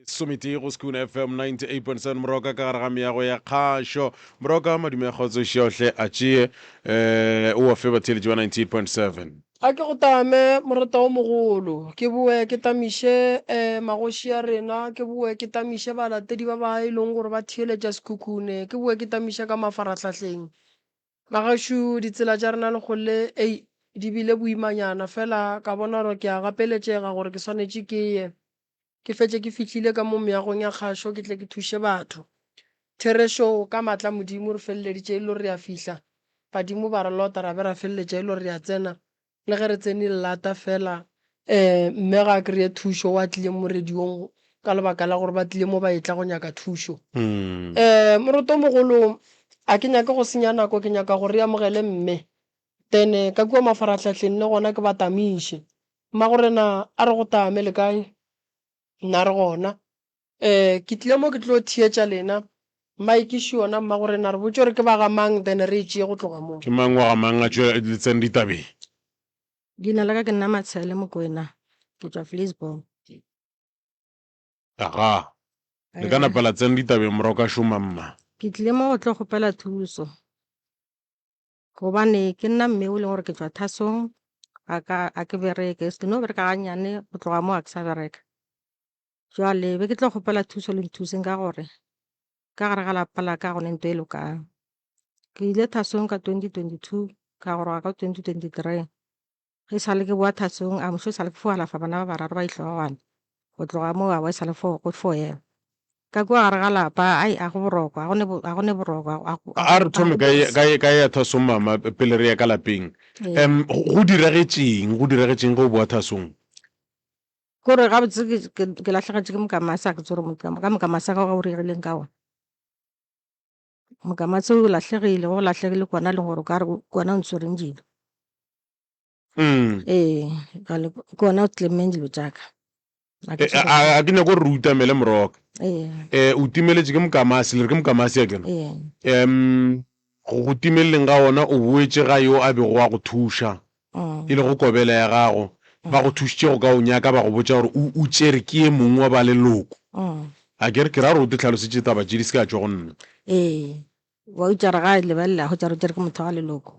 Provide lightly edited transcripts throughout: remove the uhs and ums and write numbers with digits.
Sometee go Skoon FM 98.7 Moroka ka gare ga meago ya kgašo. Moroka madume a kgotso šeohle a tšee eh o wa fe batheeletši ba 98.7. A ke go tame, morata o mogolo, ke boe ke tamiše eh magoši a rena, ke boe ke tamiše balatedi ba ba e leng gore ba theeletša Sekhukhune, ke boe ke tamiše ka mafarahlahleng. Magašu, ditsela tša rena lekgolo le, ei, di bile boimanyana, fela ka bona gore ke a gapeletšega gore ke swanetše ke ye, ke fetše ke fihlile ka mo meagong ya kgašo ke tle ke thuše batho. Therešo, ka maatla a Modimo re feleleditše e le gore re a fihla, badimo ba re lota ra be ra feleletša e le gore re a tsena, Le ge re tsene lelata fela, mme ga a kreye thušo, wa tlile mo radiong ka lebaka la gore ba tlile mo ba etla go nyaka thušo. Morotomogolo, a ke nyake go senya nako, ke nyaka gore re amogele mme. Then ka kua mafarahlahleng le gona ke ba tamiše. Mmagorena a re go tame le kae? Nna re gona. Eh, ke tlile mo ke tlo theetša lena. Mike še yona mmagorena, re botše gore ke ba ga mang then re e tšee go tloga moo. Ke mang wa ga mang a tšwe le tsene ditabeng? Leina la ka ke nna Matshele Mokoena, ke tšwa Vleisboom. Aga, le ka napa la tsena ditabeng morago ka šoma mma. Ke tlile mo go tlo kgopela thuso gobane ke nna mme o leng gore ke tšwa Thasong, a ka a ke bereke, ke no bereka gannyane go tloga mo ga ke sa bereka. Jwale be ke tlo kgopela thuso le nthuseng ka gore ka gare ga lapa la ka go ne nto e lokang. Ke ile thasong ka 2022 ka goroga ka 2023. Ge sa le ke boa thasong a mošo sa le ke fo alafa bana ba bararo ba ihlogwana. Go tloga moo aowa e sa le fo go fo ema. Ka kua gare ga lapa ai a go boroko a go ne a go ne boroko a go A re thome ka ye ka ye ka ya thasong mama pele re ya ka lapeng. Ee. Um go diragetšeng go diragetšeng ge o boa thasong? Kore gabotse ke, ke, ke lahlegetše ke mokamase a ke tsore ka mokamase ka o regileng ka ona. Mokamase o lahlegile, go lahlegile ke ona e leng gore o ka re ke ona o ntshwereng dilo. Mm. Ee, jwale ke ona o claimeng dilo tša ka. A ke Eh, tsebe a a ke nyako gore re utamele moroka. Ee. Eh, o timeletše ke mokamase, le re ke mokamase ya kena. Ee. Um, go go timeleleng ga ona o boetše ga yo a bego a go thuša. Mm. E lego kobela ya gago. Ba go thušitše go ka o nyaka ba go botša gore o o tšere ke ye mongwe wa ba leloko. Mm. A ke re ke ra gore o te hlalosetše taba tše di se ka tšwa go nna. Ee. Wa eupša re ga a lebelela a hwetša re tšere ke motho wa leloko.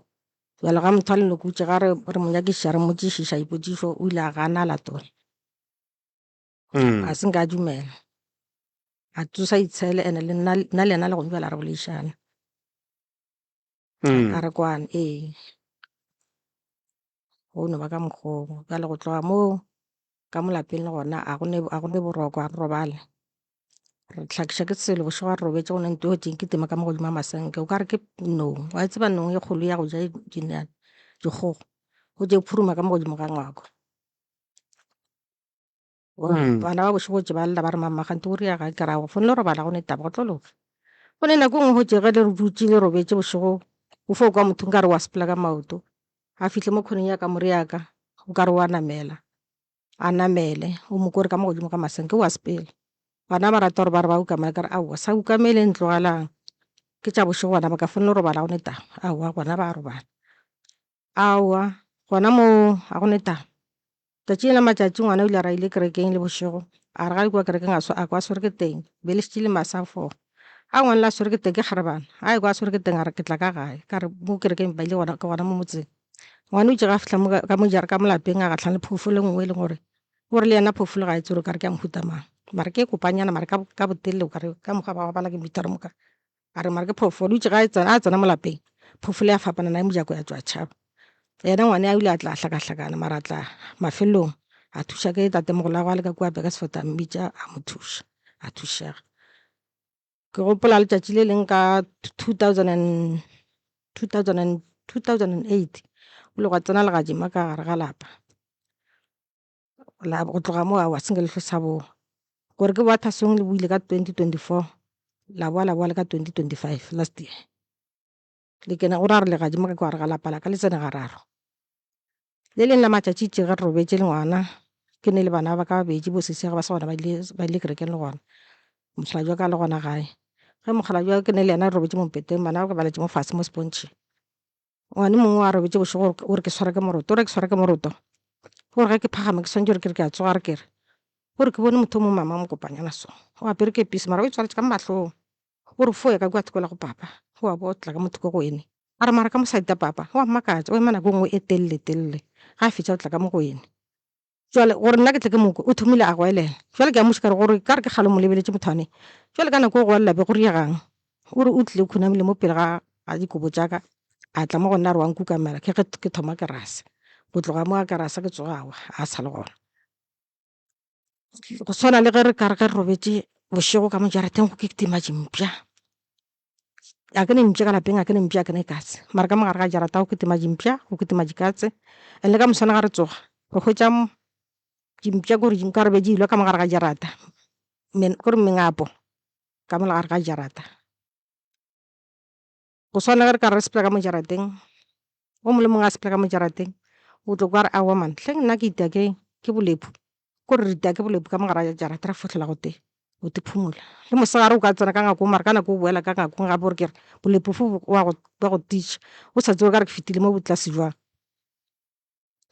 Bjale ga motho wa leloko itše ga re re mo nyakišiša re mmotšišiša dipotšišo o ile a gana a latola. Mm. A se nka a dumela. A tsosa itshele ene le nna nna le yena le gone bjale a re boledišane. Mm. A re kwane ee. Go no ba ka mokgwa oo. Bjale go tloga moo ka mo lapeng le gona a go ne a go ne boroko a re robale. Re hlakiša ke selo bošego a re robetše go ne ntho e hwetšeng ke tema ka mo godimo ga masenke o ka re ke nong wa e tseba nong e kgolo ya go ja dikgogo go tše phuruma ka mo godimo ga ngwako. Mm. Bana ba bošego tše ba lla ba re mama kganthe o ria ga ke ra go fone le robala go ne taba go tlo loka. Go ne nako e nngwe go tše ge le re dutše le robetše bošego o fo kwa motho nkare wa sepela ka maoto a fihle mo khoneng ya kamore ya ka o ka re wa namela a namele o mo kore ka mo godimo ga masenke o a sepela. Bana ba rata gore ba re ba ukamele ka re aowa sa ukameleng tlogelang ke tša bošego bana ba ka fone le robala go ne taba aowa bona ba robala. Aowa gona moo ga go ne taba. Tšatši la matšatši ngwana o ile a ra ile kerekeng le bošego a re ga le kua kerekeng a a kwa a swere ke teng be le šetše le masa for a ngwana le a swere ke teng ke kgarebana a ekwa a swere ke teng a re ke tla ka gae ka re mo kerekeng ba ile gona ke gona mo motseng ngwana o itše ga fihla mo ka mo ka mo lapeng a gahlana le phoofolo e nngwe e leng gore o re le yena phoofolo ga e tsebe gore o ka re ke ya mohuta mang mare ke e kopanyana mare ka botelele o ka re ka mokgwa ba bapala ke mitharo moka A re mara ke phoofolo. O itše ga a tsena mo lapeng, phoofolo ya fapana naye mojako ya tšwa ya tšhaba. Yena ngwane a ile a tla a hlakahlakana mara a tla mafelelong a thuša ke tatemogolo wa gagwe a le ka kua Burgersfort a mmitša a mo thuša, a thušega. Ke gopola letšatši le leng ka 2000 and 2000 and 2008 go ile gwa tsena legadima ka gare ga lapa. La go tloga moo aowa se nke le hlo sa boa. Gore ke boa Thasong le boile ka 2024 la boa la boa le ka 2025 last year. Le kena go ra re legadima ka kwa gare ga lapa la ka le tsene gararo. Le leng la matšatši tše ge re robetše le ngwana ke ne le bana ba ka babedi bo sesi ga ba se gona ba ile ba ile kerekeng le gona. Mokgalabje wa ka le gona gae. Ge mokgalabje wa ke ne le yena re robetše mo mpeteng bana ba ka ba letše mo fase mo sepontšheng. Ngwane mongwe a robetše bošego o re ke swara ke moroto, o re ke swara ke moroto. O re ge ke phagama ke swanetše gore ke re ke a tsoga re ke re. O re ke bone motho o mongwe mama mokopanyana so, o apere kepisi mara o e tswaletše ka mo mahlong. O re fo ya ka kua thoko la go papa, o a bo tla ka mo thoko go ene. A re mara ka mo side ya papa, o a mmakatša, o ema nako e nngwe e telele telele, ga a fetša o tla ka mo go ene. Jwale gore nna ke tle ke mo kwe, o thomile a goelela. Jwale ke a mmuša ka re gore ka re ke kgale o mo lebeletše motho wane. Jwale ka nako o goelela be go riegang? O re o tlile o khunamile mo pele ga ga dikobo tša ka, a tla mo go nna a re wa nkukamela, ke ge ke thoma ke rasa. Go tloga mo a ke rasa ke tsoga aowa a sa le gona. Go swana le ge re ka re ge re robetše bošego ka mo jarateng go kitima dimpša. A ke ne mpša ka lapeng, a ke ne mpša, a ke ne katse. Mara ka mo gare ga jarata go kitima dimpša, go kitima dikatse. And le ka moswana ga re tsoga, re hwetša dimpša kore nka re be di elwa ka mo gare ga jarata. Kore mengapo ka mo gare ga jarata. Go swana ge re ka re re sepela ka mo jarateng, o mongwe le mongwe a sepela ka mo jarateng, o tlo kwa a re aowa man, hleng nna ke itiwa ke ke bolepu. Kore re itiwa ke bolepu ka mo gare ga jarata ra fohlela gotee, o te phumola. Le mosegare o ka tsena ka ngakong mara ka nako o boela ka ngakong gape o re ke re bolepu fo wa go ba go tiša, o sa tsebe o ka re ke fetile mo botlase jwang.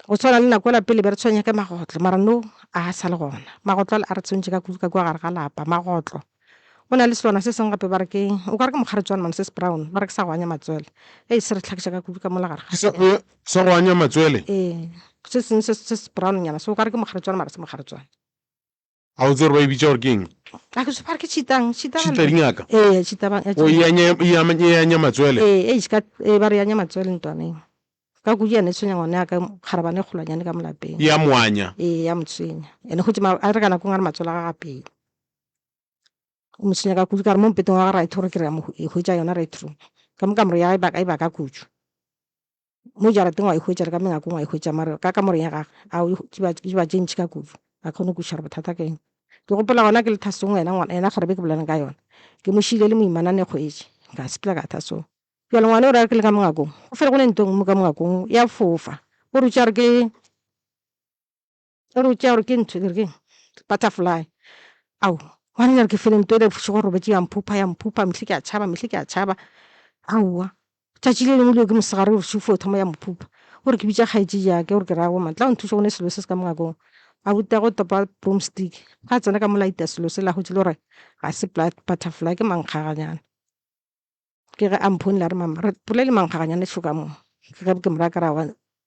Go swana le nako yela pele be re tshwenya ke magotlo mara no a sa le gona. Magotlo ale a re tshwentše ka kudu ka kua gare ga lapa, magotlo. Go na le selwana se sengwe gape ba re ke, o ka re ke mokgaretswana mane se se brown, ba re ke sa go anya matswele. Hei se re hlakiša ka kudu ka mola gare ga. Sa go, sa go anya matswele? Ee, se sengwe se se brown nyana se o ka re ke mokgaretswana mara se mokgaretswana. A o tsebe gore ba e bitša gore ke eng? A ke ba re ke cheatang, cheatang. Cheata dingaka? Ee, cheata ba. O e anya, e anya, e anya matswele? Ee, eish ka, ee, ba re e anya matswele ntwaneng. Ka kudu yane e tshwenya ngwana ya ka, kgarabane e kgolwanyane ka mo lapeng. E a mo anya? Ee, ya mo tshwenya. Ene go tse a re ka nako e nngwe a re matswele a gagwe a pele. O mo tshwenya ka kudu, ka re mo mpeteng wa gagwe right gore ke re ya mo hwetša yona right through. Ka mo kamoreng ya gagwe e baka, e baka kudu. Mo jarateng wa e hwetša le ka mengakong wa e hwetša mara ka kamoreng ya gagwe ao di ba tše ntši ka kudu ga ke kgone go kwešiša gore bothata ke eng. Ke gopola gona ke le thasong yena ngwana yena kgarebe ke bolelang ka yona ke mo šile le moimanane kgwetše ka sepela ka thasong. Bjale ngwana o re a ke le ka mongakong go fele go ne nto e nngwe mo ka mongakong ya fofa o re o tšea gore ke O re o tšea gore ke ntho ke re keng butterfly ao gona jale ke fele nto ele bošego robetše ya mphupha ya mphupha mehle ke a tšhaba mehle ke a tšhaba aowa tšatši le lengwe leo ke mosegare bošego fo thoma ya mphupha o re ke bitša kgaetšedi ya ke gore ke raya goma tla o nthuša go ne selo se se ka mongakong a botega go topa broomstick ga tsena ka molaita selo se la hwetše le gore ga se butterfly ke mankgaganyana. Ke ge a mphonela a re, Mama, re bolele mankgaganyane šo ka mo. Ke ge ke mo raya ka re, Aowa,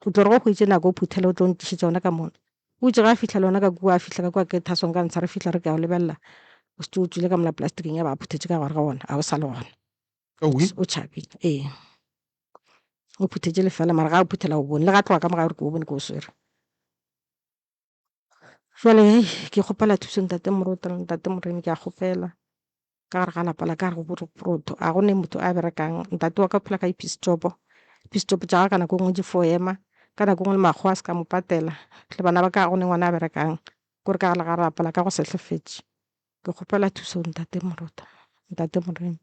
o tlo re ge o hweditše nako o phuthele o tlo ntlišetša ona ka mono. O itše ge a fihla le ona ka kua, a fihla ka kua ke thasong ka ntsha, re fihla re ke a o lebelela, o šetše o tšwile ka mola plasticing ya ba a phuthetše ka gare ga ona, a o sa le gona. O tšhabile, ee. O phuthetše lefela mara ga a o phuthela o bone, le ga a tloga ka mo gae o re ke o bone ke o swere. Jwale hei ke kgopela thuso ntate Moruti le ntate Moremi ke a kgopela ka gare ga lapa la ka re borotho a go ne motho a berekang ntate wa ka o phela ka di-piece job, di-piece job tša gagwe ka nako e nngwe di fo ema ka nako e nngwe le makgowa a se ka mo patela le bana ba ka ga go ne ngwana a berekang kore ka gare ga lapa la ka go sehlefetše. Ke kgopela thuso ntate Moruti, ntate Moremi.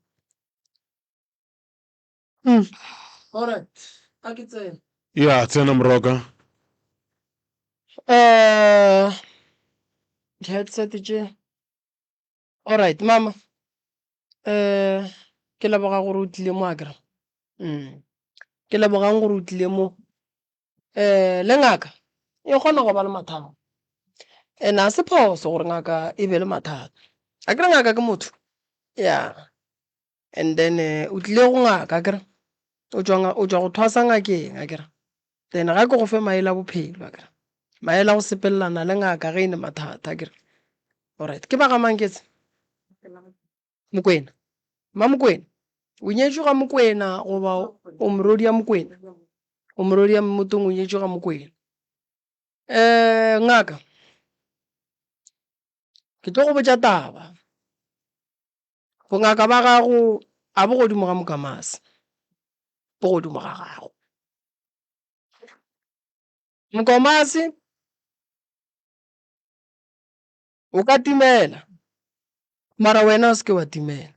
Alright, a ke tsene. Ya, tsena moroka. Eh, di-headset tše. Alright, mama. Eh, ke leboga gore o tlile mo akere. Mm. Ke lebogang gore o tlile mo. Eh, le ngaka e kgona go ba le mathata. And a se phoso gore ngaka e be le mathata. Akere ngaka ke motho. Yeah. And then o tlile go ngaka akere, o tšwa o tšwa go thwasa ngakeng akere, then ga ke go fe maele a bophelo akere, maele a go sepelelana le ngaka ge e ne mathata akere. Alright, ke ba ga mang ketse? Mokwena. Mmamokwena, o nyetšwe ga Mokwena goba o morodi ya Mokwena? O morodi ya Mmotong o nyetšwe ga Mokwena. Um ngaka, ke tlo go botša taba. Bongaka ba gago a bo godimo ga Mokamase, bo godimo ga gago. Mokamase o ka timela, mara wena o se ke wa timela.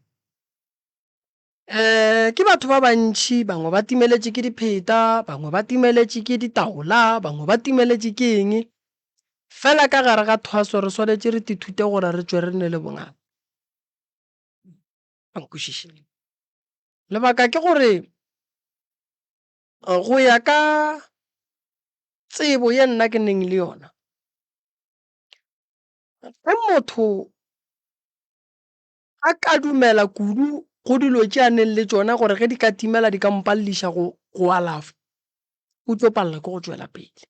Um ke batho ba bantši, bangwe ba timeletše ke dipheta, bangwe ba timeletše ke ditaola, bangwe ba timeletše ke eng. Fela ka gare ga thwaso re swanetše re tithute gore re tšwe re ne le bongaka. A nkwešiše. Lebaka ke gore go ya ka tsebo ye nna ke neng le yona. Ge motho a ka dumela kudu go dilo tše a neng le tšona gore ge di ka timela di ka mo palediša go go alafa, o tlo palela ke go tšwela pele.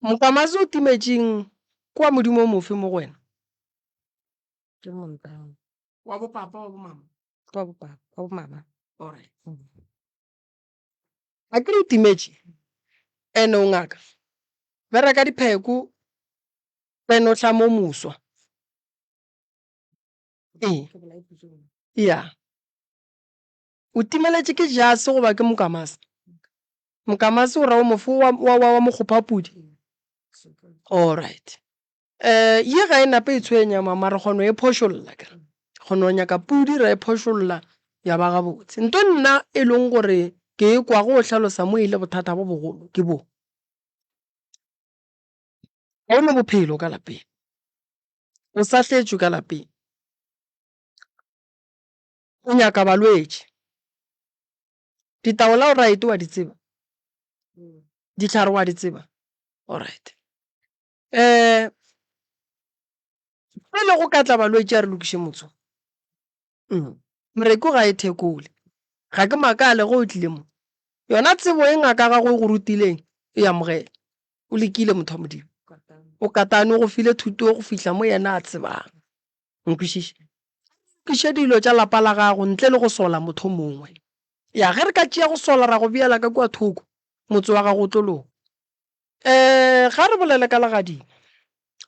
Mokamase o timetšeng ke wa Modimo o mofe mo go wena? Ke montang. Wa bo papa, wa bo mama? Ke wa bo papa, wa bo mama. Alright. A ke re o timetše ene o ngaka. Bereka dipheko then o hlame o moswa. Ee. Ya. O timeletše ke jase goba ke mokamase? Mokamase o ra o mofe wa, wa, wa, wa mokgophapudi? Alright. Um ye ga e nape e tshwenya mama, re kgona go e phošolla akere. Re kgona go nyaka pudi ra e phošolla ya ba gabotse. Nto nna e leng gore ke e kwa go hlalosa mo e le bothata bo bogolo ke bo, ga o ne bophelo ka lapeng, o sahletšwe ka lapeng, o nyaka balwetši, ditaola o right wa di tseba, dihlare wa di tseba, alright. Um pele go ka tla balwetši a re lokiše motse wo. Moreku ga e thekole. Ga ke makale ge o tlile mo. Yona tsebo e ngaka ya gago e go rutileng e amogele. O lekile motho wa Modimo. O katane o go file thuto go fihla mo yena a tsebang. Nkwešiše? Lokiše dilo tša lapa la gago ntle le go sola motho mongwe. Ya ge re ka tšea go sola ra go beela ka kua thoko, motse wa gago o tlo loka. Um ga re bolele ka legadima.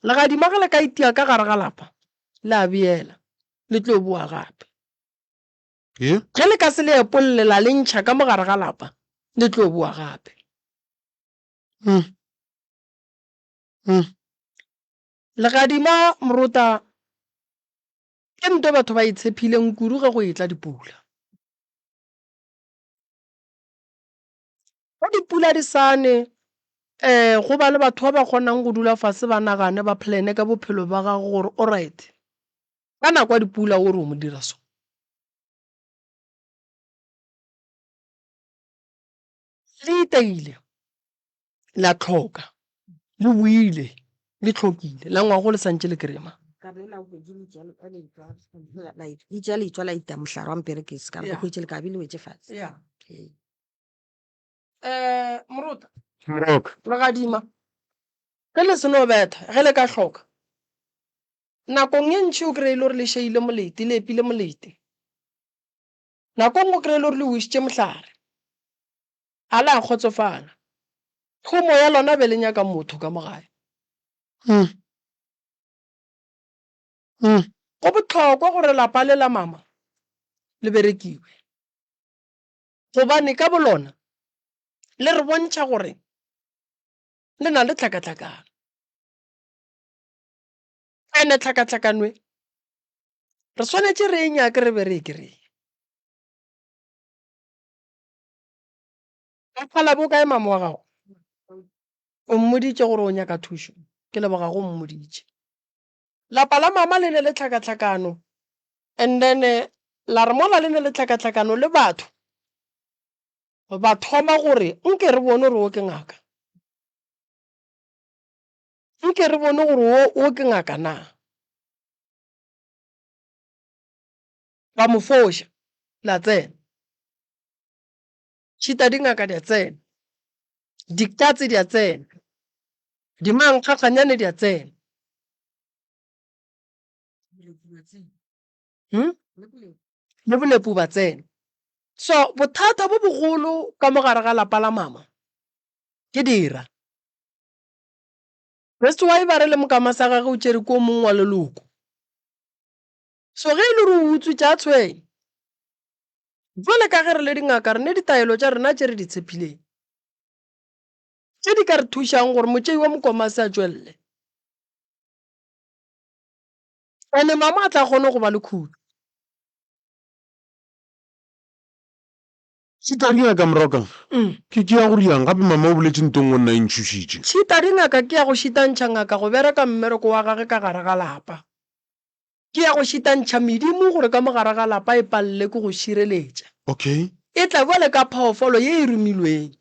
Legadima ge le ka itia ka gare ga lapa, le a beela, le tlo boa gape. Ye? Ge le ka se le epolle la le ntšha ka mo gare ga lapa, le tlo boa gape. Mm. Mm. Legadima morota ke nto batho ba e tshephileng kudu ge go etla dipula. Ge dipula di sa ne, um go ba le batho ba ba kgonang go dula fase ba nagane ba plan-e ka bophelo ba gago gore alright, ka nako ya dipula o re o mo dira so. Le iteile, la hloka, le boile, le hlokile, la ngwago le santše le kerema. Ka re la bobedi le tšea le tšea letšwa la ita mohlare wa mperekisi ka re le hwetše lekabi le wetše fase. Yeah. Ee. Eh, morota. Moroka. Legadima. Ge le seno betha, ge le ka hloka. Nakong ye ntši o kry-e le gore le šeile molete, le epile molete. Nako nngwe o kry-e le gore le wišitše mohlare. A la kgotsofala. Thomo ya lona be le nyaka motho ka mo gae. Mm. Mm. Go bohlokwa gore lapa le la mama le berekiwe. Gobane ka bolona le re bontšha gore le na le tlhakatlhakano. Ene tlhakatlhakano e re swanetše re e nyake re be re e kry-e. Mokgalabje o kae mama wa gago? O mmoditše gore o nyaka thušo? Ke leboga go mmoditše. Lapa la mama le ne le tlhakatlhakano and then la re mola le ne le tlhakatlhakano le batho ba thoma gore nke re bone gore wo ke ngaka, nke re bone gore wo wo ke ngaka na. Ba mo foša la tsena, tšhita dingaka di a tsena, dikatse di a tsena, dimankgakganyane di a tsena. Hmm? Le bolepu ba tsena. So bothata bo bogolo ka mo gare ga lapa la mama ke dira. That's why ba re le mokama sa gage o tšere ko mong wa leloko. So ge e le gore o utswitše a tshwenya. Jwale ka ge re le dingaka re ne ditaelo tša rena tše re di tshephileng. Tše di ka re thušang gore motšei wa mokoma a se a tšwelele. Ene mama a tla kgone go ba le khutšo. Tšhita dingaka Moroka, ke ke ya go riang gape mama o boletše nto nngwe nna e ntšhošitše. Tšhita dingaka ke ya go šitantšha ngaka go bereka mmereko wa gage ka gare ga lapa. Ke ya go šitantšha medimo gore ka mo gare ga lapa e palele ke go šireletša. Okay. E tla bjale ka phoofolo ye e romilweng.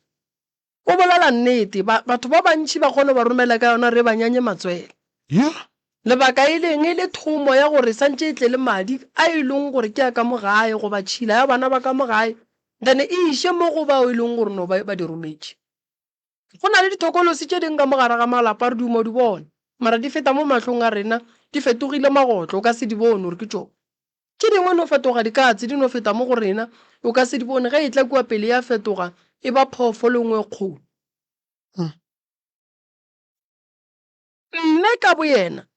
O bolela nnete, ba, batho ba bantši ba kgona go ba romela ka yona re ba nyanye matswele. Yeah. Lebaka e leng e le thomo ya gore santše e tle le madi a e leng gore ke a ka mo gae goba tšhila ya bana ba ka mo gae then e iše mo go bao e leng gore no ba ba di rometše. Go na le dithokolosi tše dingwe ka mo gare ga malapa re duma di bona mara di feta mo mahlong a rena di fetogile magotlo o ka se di bone gore ke tšona. Tše dingwe no fetoga dikatse di no feta mo go rena o ka se di bone ge e tla kua pele ya fetoga e ba phoofolo e nngwe e kgolo. Mme ka boyena,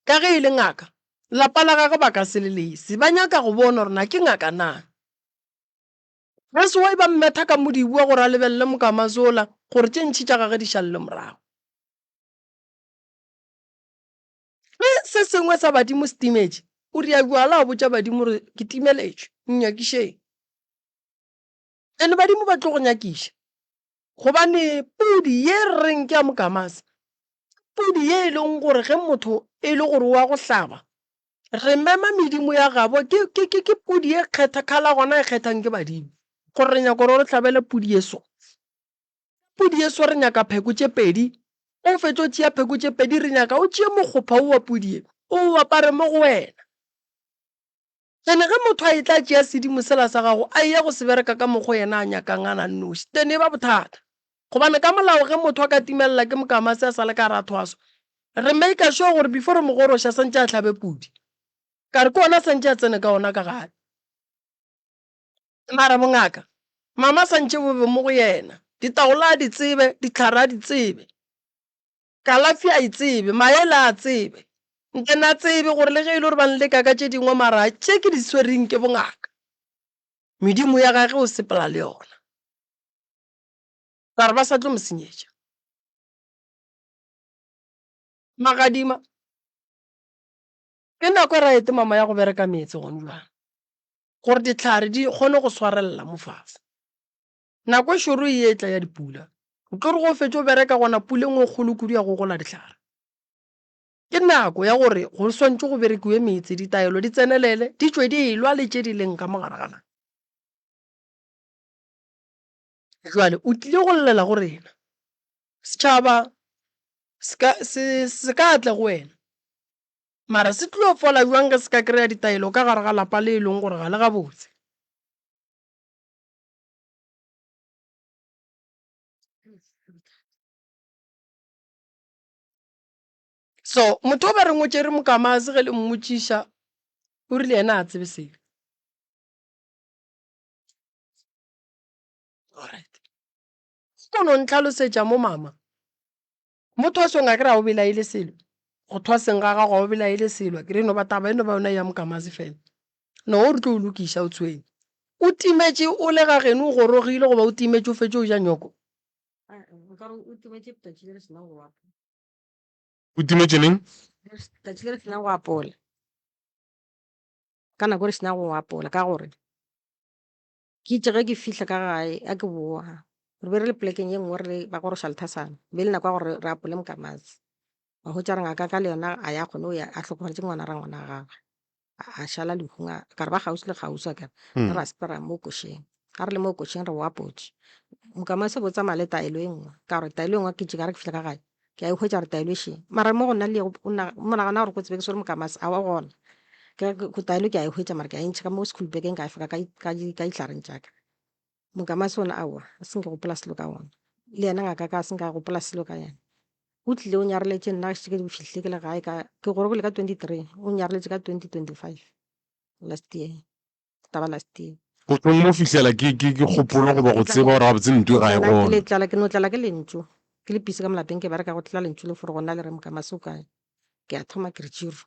ka ge e le ngaka, lapa la gagwe ba ka se le lese. Ba nyaka go bona gore na ke ngaka na. That's why ba mmetha ka modibu wa gore a lebelele mokamase ola gore tše ntši tša gagwe di šalele morago. Ge se sengwe sa badimo se timetše, o ria bjala a botša badimo gore ke timeletšwe, nnyakišeng. And badimo ba tlo go nyakiša. Gobane pudi ye re reng ke ya mokamase, ke pudi ye e leng gore ge motho e le gore o wa go hlaba, re mema medimo ya gabo, ke, ke, ke, ke pudi ye kgetha, khala gona e kgethang ke badimo, gore re nyaka gore re hlabele pudi ye so. Pudi ye so re nyaka pheko tše pedi, o fetše o tšea pheko tše pedi, re nyaka o tšee mokgopha wo wa pudi ye, o o apare mo go wena. Then ge motho a etla a tšea sedimo sela sa gago a eya go se bereka ka mokgo yena a nyakang a na nnoši, then e ba bothata. Gobane ka molao ge motho a ka timelela ke mokamase a sa le ka gare a thwaswa, re maker sure gore before re mo goroša santše a hlabe pudi. Ka re ke ona santše a tsene ka ona ka gae. Mara bongaka, mama santše bo be mo go yena. Ditaola a di tsebe, dihlare a di tsebe. Kalafi a e tsebe, maele a a tsebe. Ntena a tsebe gore le ge e le gore ba nleka ka tše dingwe mara tše ke di swereng ke bongaka. Medimo ya gage o sepela le yona. Ka re ba sa tlo mo senyetša. Magadima, Ke nako e right mama ya go bereka meetse gone bjale gore dihlare di kgone go swarelela mo fase. Nako e šoro e etla ya dipula. O tlo re ge o fetša o bereka gona pula e nngwe e kgolo kudu ya gogola dihlare. Ke nako ya gore go swantšwe go berekiwe meetse, ditaelo di tsenelele, di tšwe di elwa le tše di leng ka mo gare ga naga. Jwale o tlile go llela go rena. Setšhaba se ka, se, se ka tla go wena. Mara se tlilo fola bjang ge se ka kry-a ditaelo ka gare ga lapa le e leng gore ga le gabotse? So motho o ba reng o tšere mokamase ge le mmotšiša o rile yena a tsebe selo. Alright. O no ntlhalosetša mo mama. Mo thwasong a ke re ga o belaele selo. Go thwaseng ga gago ga o belaele selo a ke re e no ba taba e no ba yona ya mokamase fela. No o re tlo o lokiša o tshwenye. O timetše o le ga geno o gorogile goba o timetše o fetše o ja nyoko? O timetše neng? Tšatši le re sena go apola. Ka nako re sena go apola ka gore ke itše ge ke fihla ka gae a ke boa re be re le polekeng ye nngwe re ba goroša lethasana be le nako ya gore re apole mokamase. Wa hwetša re ngaka ka le yona a ya kgone go ya a hlokofaletše ngwana ra ngwana gagwe a šala lehung a ka re ba kgauswi le kgauswi a kere re ra sepela mo košeng ga re le mo košeng re o apotše mokamase bo tsamaya le taelo e nngwe ka gore taelo e nngwe ke tše ka re ke fihla ka gae ke a e hwetša gore taelo e šeng mara mo go nna le monagana gore ko tsebe ke swere mokamase a wa gona ke taelo ke a e hwetša mara ke a e ntšha ka mo school bageng ka e foka ka ditlhareng tša ka. Mokamase ona aowa, a se nke gopola selo ka ona. Le yena ngaka ka a se nka gopola selo ka yena. O tlile o nyareletše nna ke ke fihlile ke le gae ka ke gorogile ka 23, o nyareletše ka 2025 last year. Taba last year. Go tlo mo fihlela ke ke ke kgopolo goba go tseba gore gabotse ntwe ga e gona. Ke tlala ke no tlala ke lentšu. Ke le pisi ka molapeng ke bereka go tla lentšu le gore gona le re Mokamase o kae. Ke a thoma ke re tširo.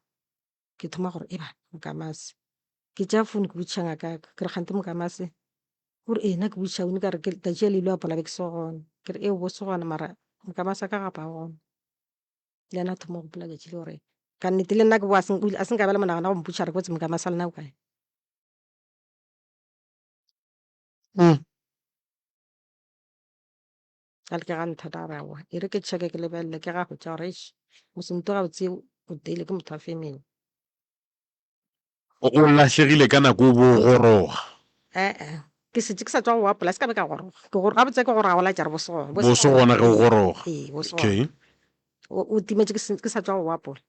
Ke thoma gore eba Mokamase. Ke tšea phone ke botšiša ngaka ya ka ke re kgante Mokamase o re ee nna ke botšiša o ka re ke tšatši le ile apola be ke se gona ke re ee o bo se gona mara Mokamase ka gapa gona le yena a thoma go gopola tšatši le gore ka nnete le nna ke bo a se nka ba le monagano wa go mpotšiša gore kotsi Mokamase a lena o kae. A le ke ga nthata a re aowa e re ke checke ke lebelele ke ga hwetša gore eish mose motho gabotse o teile ke motho wa family. O lahlegile ka nako o bo o goroga. E-e. Ke šetše ke sa tšwa go wa polase ka be ka goroga. Ke gore gabotse ke gore ga o laetša re bo se gona. Bo se gona ge o goroga. Ee, bo se Okay. gona. O, o timetše ke, se- ke sa tšwa go wa pola.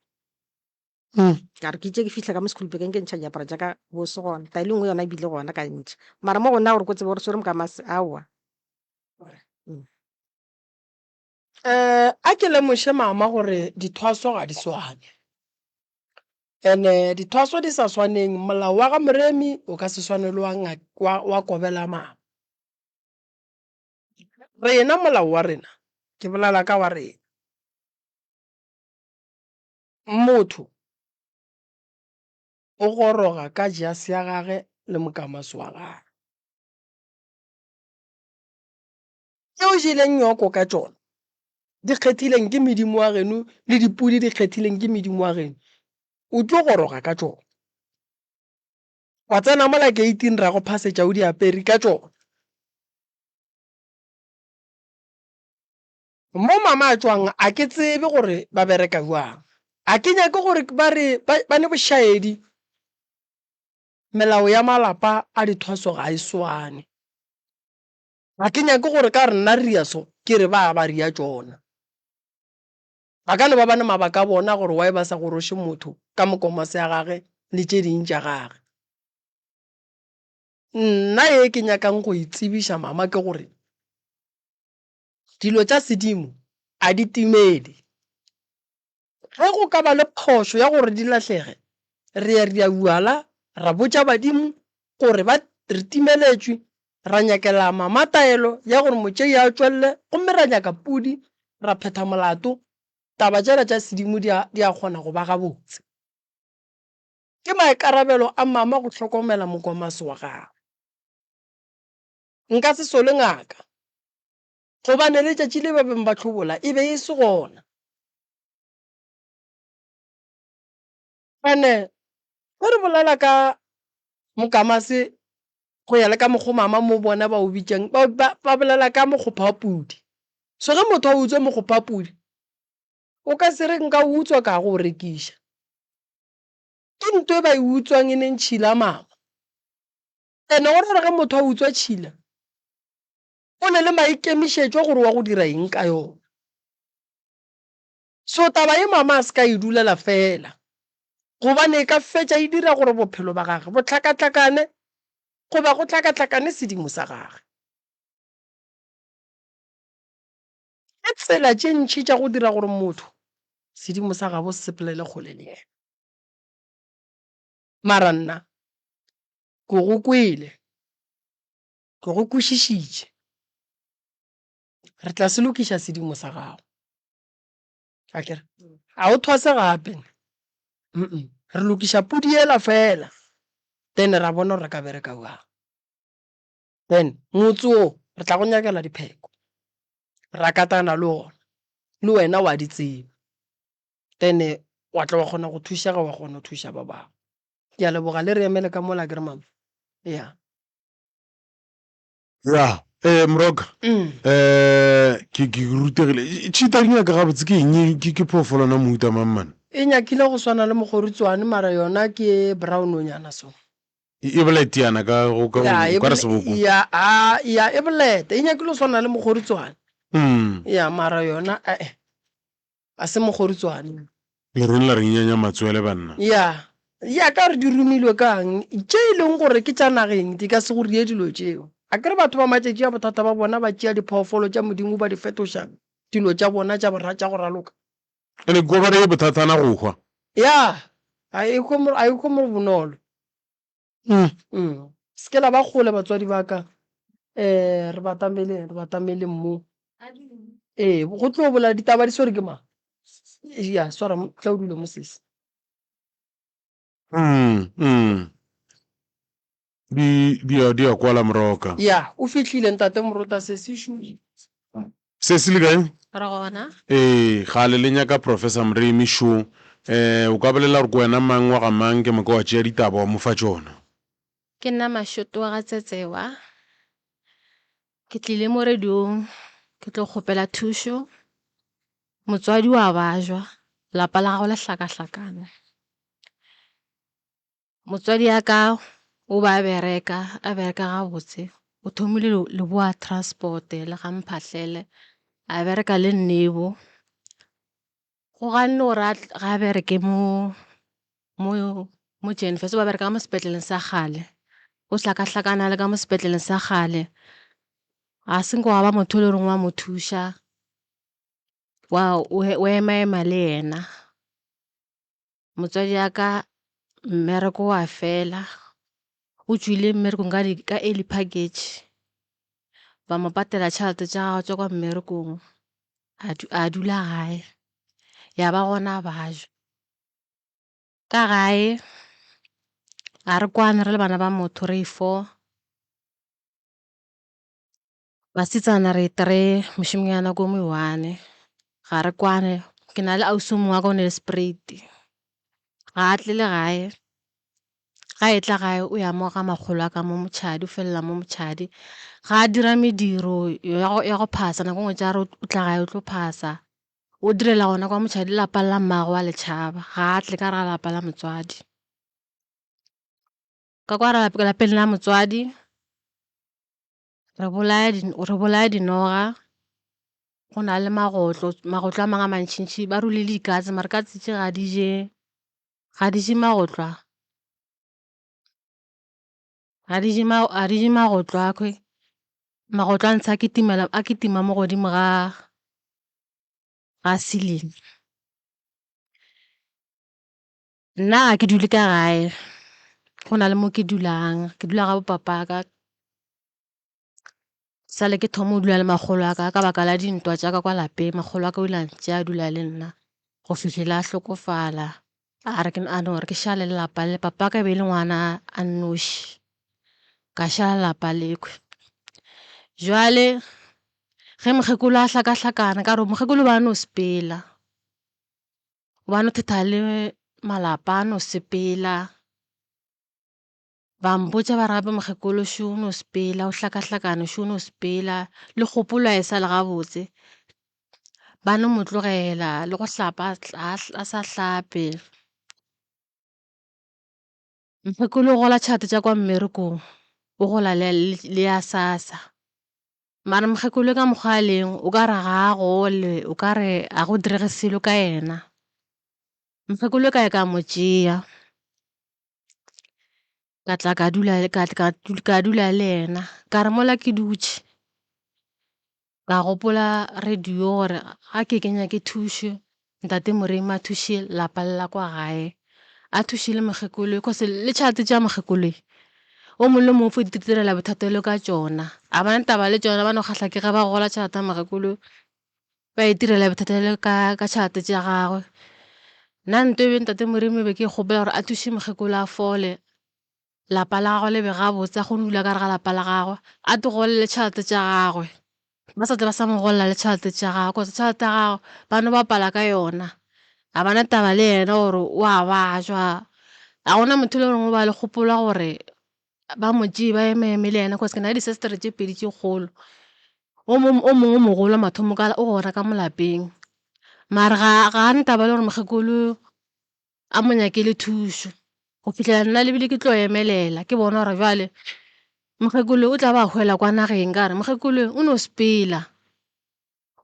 Ka re ke itše ke fihla ka mo sekhulupekeng ke ntšha diaparo tša ka bo se gona. Taelo e nngwe yona e bile gona ka ntšha. Mara mo go nna gore ko tsebe gore swere mokamase, aowa. A ke lemoše mama gore dithwaso ga di swane. And-e dithwaso di sa swaneng, molao wa ga Moremi o ka se swane le wa wa Kobela mama. Rena molao wa rena, ke bolela ka wa rena, motho o goroga ka jase ya gage le mokamase wa gage. Tše o jeleng nyoko ka tšona di kgethileng ke medimo wa geno le dipudi di kgethileng ke medimo wa geno, o tlo goroga ka tšona. Wa tsena mola keiting ra go phasetša o di apere ka tšona. Mo mama a tšwang a ke tsebe gore ba bereka bjang. A ke nyake gore ba re ba ne bošaedi. Melao ya malapa a dithwaso ga e swane. Ga ke nyake gore ka re nna ria so, ke re ba ba ria tšona. Ba ka no ba ba ne mabaka a bona gore why ba sa goroše motho ka mokomase ya gage le tše ding tša gage. Nna ye ke nyakang go e tsebiša mama ke gore dilo tša sedimo a di timele. Ge go ka ba le phošo ya gore di lahlege, re ya ria bjala ra botša badimo gore ba re timeletšwe, ra nyakela mama taelo ya gore motšei a tšwelele gomme ra nyaka pudi ra phetha molato, taba tšela tša sedimo di a di a kgona go ba gabotse. Ke maikarabelo a mama go hlokomela mokomase wa gagwe. Nka se sole ngaka gobane letšatši le ba beng ba hlobola e be e se gona. Ene ge re bolela ka mokamase go ya le ka mokgo mama mo bona ba o bitšang ba, ba, ba bolela ka mokgopha wa pudi. So ge motho a utswa mokgopha wa pudi, o ka se re nka o utswa ka go o rekiša. Ke nto e ba e utswang e neng tšhila mama. Ene go ra gore ge motho a utswa tšhila, o ne le maikemišetšo gore wa go dira eng ka yona. So taba ye mama a se ka e dulela fela, gobane e ka fetša e dira gore bophelo ba gage bo hlakahlakane goba go hlakahlakane sedimo sa gage. Ke tsela tše ntši tša go dira gore motho sedimo sa gabo se sepelele kgole le yena. Mara nna ke go kwele, ke go kwešišitše. Re tla se lokiša sedimo sa gago. Akere ga o thwase gape mm re lokiša pudi yela fela then ra bona gore re ka bereka bjang. Then motse wo re tla go nyakela dipheko ra katana le ona le wena wa di tseba then wa tla wa kgona go thušega wa kgona go thuša ba bangwe. Ke a leboga le re emele ka mola akere mama? Ya. Ya, eh Moroka. Eh ke ke rutegile. Cheetah di nyaka gabotse ke eng? Ke ke phoofolo na mohuta mang man? E nyakile go swana le mokgorutswane mara yona ke brown-onyana so. E e boletiana ka go ka Ya, e ka re bole- seboko. ya, a, ya e boleta. E nyakile go swana le mokgorutswane. Ya, mara yona eh A se mokgorutswane. Le reng la re nyanya matswele banna? Ya, ya ka re di romilwe kang? Tše e leng gore ke tša nageng di ka se go rie dilo tšeo. A ke re batho ba matšatši a bothata ba bona ba tšea diphoofolo tša Modimo ba di fetoša dilo tša bona tša borra tša go raloka. Ene ke kwa ba re e bothatana go hwa. Ya, a e hwe mo, a e hwe mo bonolo. Mm. Se ke la ba kgole batswadi ba ka. Eh, re batameleng, re batameleng mo. Ee, go tlo bola ditaba di swere ke mang? Ya, swara mo, tla o dule mo sesi. Mm. Di di a di a kwala moroka. Ya, o fihlile ntate Morota sesi šu. Sesi le kae? Re gona. Ee, kgale le nyaka Professor Moremi šo. Eh, o ka bolela gore ke wena mang wa ga mang ke moka wa tšea ditaba wa mo fa tšona. Ke nna Mashoto wa ga Tsetsewa. Ke tlile mo radiong ke tlo kgopela thušo. Motswadi wa bajwa, lapa la gagwe le hlakahlakane. Motswadi ya ka o ba a bereka, a bereka gabotse. O thomile Leboa Transport le ga Mphahlele, a bereka le Nnebo. Go ganne gore a ga a bereke mo mo mo Jan First, ba bereka ka mo sepetleleng sa kgale. O hlakahlakana le ka mo sepetleleng sa kgale. Ga se nke gwa ba motho e le goreng wa mo thuša, wa o ema-ema le yena. Motswadi wa ka mmereko wa fela, o tšwile mmerekong ka di ka early package. Ba mo patela tšhelete tša gagwe tša kwa mmerekong, a dula gae, ya ba gona a bajwa. Ka gae ga re kwane re le bana ba motho re i-four. Basetsana re three, mošemanyana ke o mo one, ga re kwane. Ke na le ausi o mongwe wa ka o Nelspruit, ga a tle le gae. Ga e tla gae o ya mo ga makgolo a ka mo Motšhadi, o felela mo Motšhadi. Ga a dira mediro ya go phasa, nako e nngwe tša re o tla gae o tlo phasa. O direla gona kwa Motšhadi, lapa la mmagwe wa le tšhaba, ga a tle ka gare ga lapa la motswadi. Ka kwa lapeng la motswadi. Re bolaya re bolaya dinoga, go na le magotlo, magotlo a mangwe a mantšintši ba rwele le dikatse mara katse tše ga di je, ga di je magotlo a. Ga di je ga di je magotlo akhwe, magotlo a ntshe a kitimela a kitima mo godimo ga ga ceiling. Nna ga ke dule ka gae, go na le mo ke dulang, ke dula ga bo papa ka. Sa le ke thoma go dula le makgolo a ka ka baka la dintwa tša ka kwa lapeng, makgolo a ka o ile a ntšea a dula le nna go fihlela a hlokofala. A re a no re ke šale le lapa le, papa ka e be e le ngwana a nnoši, ka šala lapa lekhwi. Jwale ge mokgekolo a hlakahlakana ka re mokgekolo o be a no sepela. Ba no thetha le malapa a no sepela, ba mpotša ba re gape mokgekolo šo o no sepela, o hlakahlakane šo o no sepela, le kgopolo ga e sa le gabotse. Ba no mo tlogela le go hlapa a sa hlape. Mokgekolo o gola tšhelete tša kwa mmerekong, o gola le ya SASSA. Mara mokgekolo ka mokgwa a leng o ka re ga a gole, o ka re ga go direge selo ka yena. Mokgekolo ka ya ka mo tšea, ka tla ka dula ka dula le yena. Ka re mola ke dutše, ka gopola radio gore ga ke ke nyake thušo, ntate Moremi a thuše lapa le la kwa gae, a thuše le mokgekolo cause le tšhelete tša mokgekolo o mongwe le mongwe o fo itirela bothatelo ka tšona. Ga ba na taba le tšona, ba no kgahla ke ge ba gola tšhelete ya mokgekolo ba itirela bothatelo ka tšhelete tša gagwe. Nna nto e be ntate Moremi be ke kgopela gore a thuše mokgekolo a fole, lapa la gagwe le be gabotse, a kgone go dula ka gare ga lapa la gagwe, a tlogole tšhelete tša gagwe. Ba sa tle ba sa mo golela le tšhelete tša gagwe cause tšhelete ya gagwe ba no bapala ka yona, ga ba na taba le yena gore o a bajwa. Ga gona motho e le goreng o ba le kgopolo ya gore ba mo tšee ba eme eme le yena cause ke na le di-sister-e tše pedi tše kgolo, o mongwe o mogolo wa mathomo o gona ka mo lapeng mare ga a na taba le gore mokgekolo a mo nyakele thušo go fihlela nna lebile ke tlo emelela ke bona gore bjale mokgekolo o tla ba hwela kwa nageng ka re mokgekolo o no sepela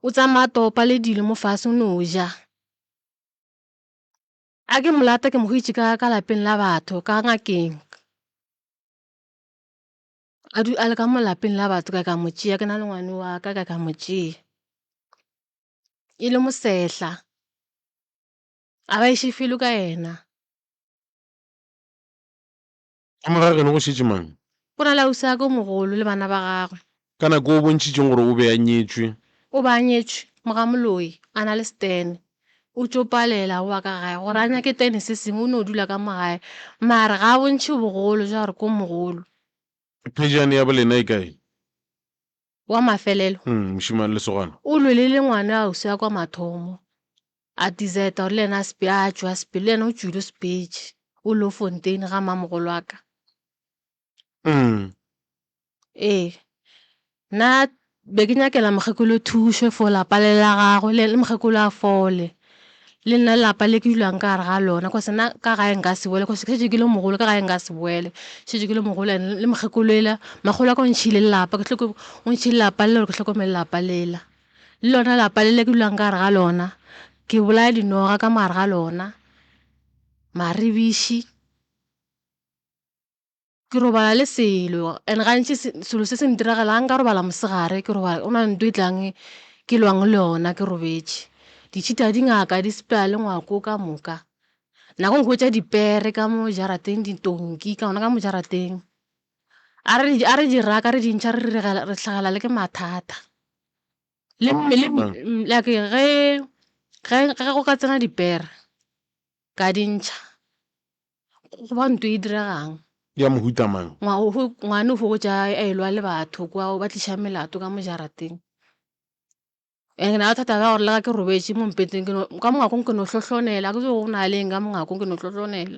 o tsamaya topa le dilo mo fase o no ja a ke molata ke mo hwetše ka ka lapeng la batho ka ngakeng a du a le ka mo lapeng la batho ka ka mo tšea ke na le ngwane wa ka ka ka mo tšea e le mosehla. A ba iše felo ka yena. Ka mo ga geno go šetše mang? Go na le ausi wa ka o mogolo le bana ba gagwe. Ka nako o bontšhitšeng gore o be a nyetšwe. O be a nyetšwe, mogamoloi, a na le setene. O tšo palela go ba ka gae gore a nyake tene se sengwe, o no dula ka mo gae. Mara ga a bontšhe bogolo bja gore ke o mogolo. Phejane ya bolena e kae? Wa mafelelo. Mošemane lesogana. O lwele le ngwana ausi wa kwa mathomo. A decide gore le yena a sepe a tšwe a sepele le yena o tšwile o sepetše. O Louwfontein ga mamogolo wa ka. Ee. Nna be ke nyakela mokgekolo thušo for lapa le la gagwe le mokgekolo a fole. Le nna lapa le ke dulang ka gare ga lona, cause nna ka gae nka se boele, cause ke šetše ke le mogolo, ka gae nka se boele. Šetše ke le mogolo and le mokgekolo ela, makgolo wa ka o ntšhile lapa, ke o ntšhile lapa lela gore ke hlokomele lapa lela. Le lona lapa le le ke dulang ka gare ga lona, ke bolaya dinoga ka mo gare ga lona, maribiši. Ke robala le selo and gantši selo se se ntiragala ga nka robala mosegare ke robala go na le ntho e tlang ke lwang le yona ke robetše. Ditšhita di ngaka di sepela le ngwako ka moka. Nako e nngwe ke hwetša dipere ka mo jarateng ditonki ka gona ka mo jarateng. A re a re di raka re di ntšha re re hlagela le ke mathata. Le like ge ge go ka tsena dipere ka di ntšha. Go ba nto e diregang. Ya mohuta mang? Ngwana o fokotša a elwa le batho kwa, o ba tliša melato ka mo jarateng. And ke na le bothata bja gore le ga ke robetše mo mpeteng ke no, ka mo ngwakong ke no hlohlonela, ga ke tsebe gore go na le eng ka mo ngwakong ke no hlohlonela.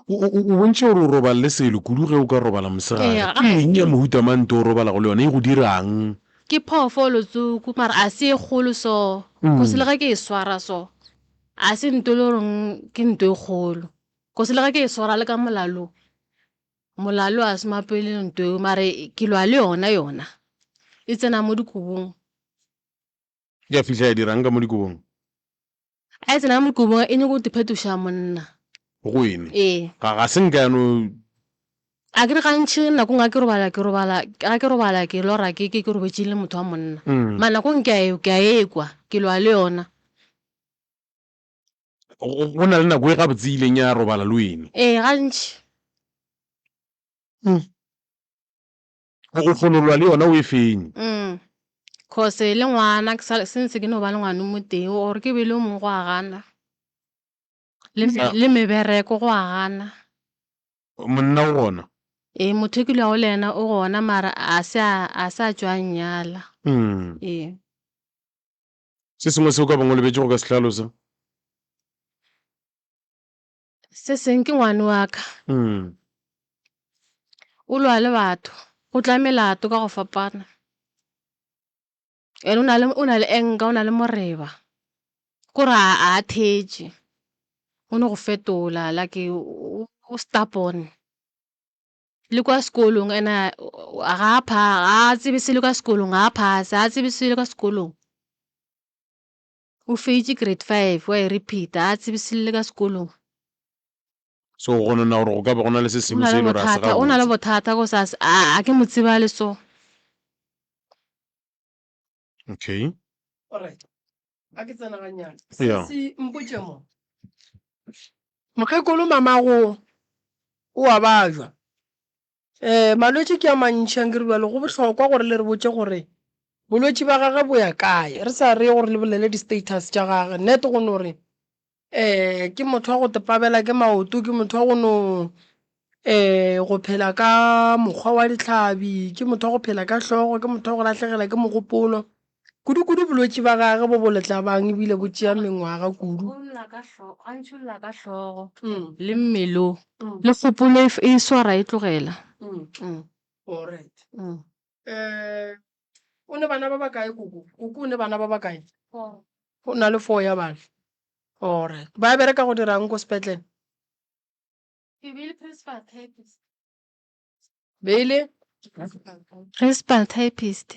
O, o, o bontšhe gore o robala le selo kudu ge o ka robala mosegare. Ee, Ke eng ya mohuta mang nto o robalago le yona? E go dirang? Ke phoofolo tsoko mara a se e kgolo so, cause le ge ke e swara so, a se nto e le goreng ke nto e kgolo. Cause le ge ke e swara le ka molalo, molalo a se mapele nto eo mare ke lwa le yona yona. E tsena mo dikobong. Ya fihla ya dirang ka mo dikobong? A e tsena ka mo dikobong e nyako go iphetoša monna. Go ene? Ee. Ga ga se nka ya no. A ke re gantši nako nngwe ga ke robala ke robala ga ke robala ke lora ke ke ke robetše le motho wa monna. Mara nako nngwe ke a e ke a ekwa ke lwa le yona. Go na le nako e gabotse e ileng ya robala le wene? Ee, gantši. O kgona go lwa le yona o e fenye. Cause le ngwana ke sa since ke no ba le ngwana o motee gore ke be le o mongwe go a gana. Le le mebereko go a gana. Monna o gona? Ee, motho e ke lwago le yena o gona mara a se a a se a tšwa a nnyala. Ee. Se sengwe se o ka bang o lebetše go ka se hlalosa? Se seng ke ngwane wa ka. O lwa le batho, go tla melato ka go fapana. And o na le, o na le anger, o na le moreba. Kore a a theetše, o no go fetola like o stubborn. Le kwa sekolong and ga a ga a tsebe selo ka sekolong, ga a pass-e, ga a tsebe selo ka sekolong. O feitše grade 5 wa e repeater, a tsebe selo le ka sekolong. So o gonona gore go ka ba go na le se sengwe se e le gore ga se O na le gabotse. bothata cause a a ke mo tseba le so. Okay. Alright. A ke tsena gannyane. Yeah. Sesi mpotše mo. Mokgekolo mamago o a bajwa. Eh, malwetši ke a mantši ankere bjalo go bohlokwa gore le re botše gore bolwetši ba gage bo ya kae. Re sa re gore le bolele di-status tša gage. Net go no re eh ke motho wa go tepabela ke maoto, ke motho wa go no eh go phela ka mokgwa wa dihlabi, ke motho wa go phela ka hlogo, ke motho wa go lahlegelwa ke mogopolo. Kudu-kudu bolwetši ba gage bo bo letlabang ebile bo tšea mengwaga kudu. O lla ka hlogo, gantši o lla ka hlogo le mmele o, le kgopolo e, e swara e tlogela. Alright. Eh, o ne bana ba bakae koko? Koko o ne bana ba bakae? O na le four ya bana. Alright. Ba bereka go dirang ko sepetlele? Ke be le principal typist. Be e le? Principal typist.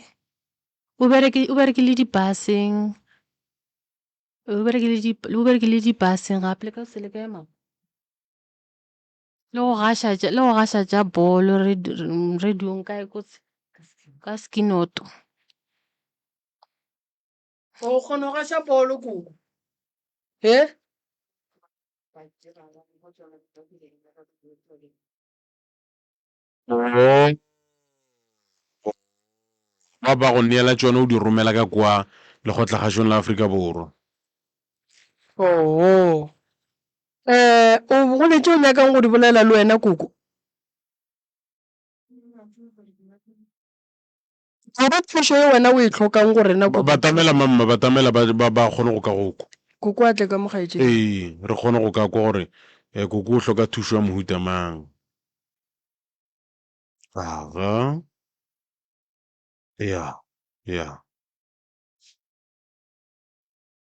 O bereke o berekile dipaseng. O berekile di o berekile dipaseng gape le ka se le kae mama? Le go gaša tša le go gaša tša bolo radiong kae ko ka Skinoto. O kgona go gaša bolo koko? He? Ba ba go neela tšona o di romela ka kwa Lekgotlakgašong la Afrika Borwa. Oo. Eh, o go ne tše o nyakang go di bolela le wena koko? Kudu thušo ye wena o e hlokang go rena koko. Batamela mamma, batamela ba ba ba kgone go ka go kwa. Koko a tle ka mo kgaetšedi. Ee, re kgone go ka kwa gore eh, koko o hloka thušo ya mohuta mang. Aga. Ya, ya.